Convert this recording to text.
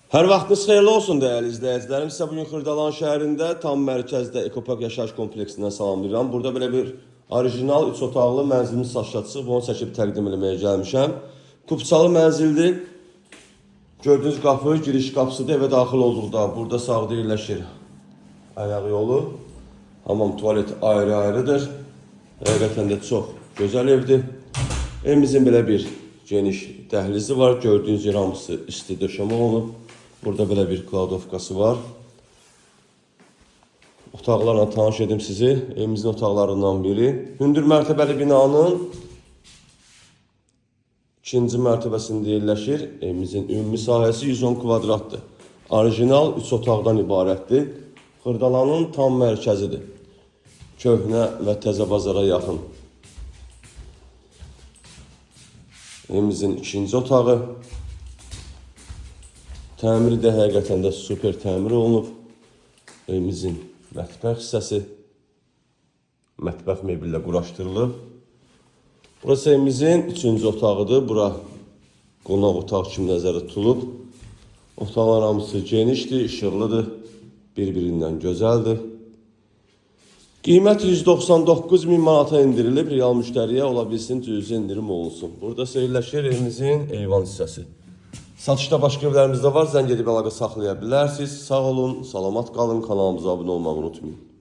Hər vaxtınız xeyirli olsun dəyərli izləyicilərim. Sizə bugün Xırdalan şəhərində tam mərkəzdə Ekopark yaşayış kompleksindən salamlayıram. Burada belə bir orijinal 3 otaqlı mənzilimiz satışa çıxıb, onu çəkib təqdim eləməyə gəlmişəm. Kupçalı mənzildir. Gördüyünüz qapı giriş qapısıdır. Evə daxil olduqda burada sağda yerləşir ayaq yolu. Hamam, tualet ayrı-ayrıdır. Həqiqətən də çox gözəl evdir. Evimizin belə bir geniş dəhlizi var. Gördüyünüz yer hamısı isti döşəmə olunub. Burada belə bir kladovkası var. Otaqlarla tanış edim sizi. Evimizin otaqlarından biri. Hündür mərtəbəli binanın ikinci mərtəbəsində yerləşir. Evimizin ümumi sahəsi 110 kvadratdır. Orijinal 3 otaqdan ibarətdir. Xırdalanın tam mərkəzidir. Köhnə və təzə bazara yaxın. Evimizin ikinci otağı. Təmiri də həqiqətən də super təmir olunub. Evimizin mətbəx hissəsi mətbəx mebellə quraşdırılıb. Burası evimizin üçüncü otağıdır. Bura qonaq otaq kimi nəzərdə tutulub. Otaqlar hamısı genişdir, işıqlıdır, bir-birindən gözəldir. Qiymət 199 min manata endirilib, real müştəriyə ola bilsin cüzi endirim olunsun. Burada yerləşir evimizin eyvan hissəsi. Satışda başqa evlərimiz də var, zəng edib əlaqə saxlaya bilərsiniz. Sağ olun, salamat qalın, kanalımıza abunə olmağı unutmayın.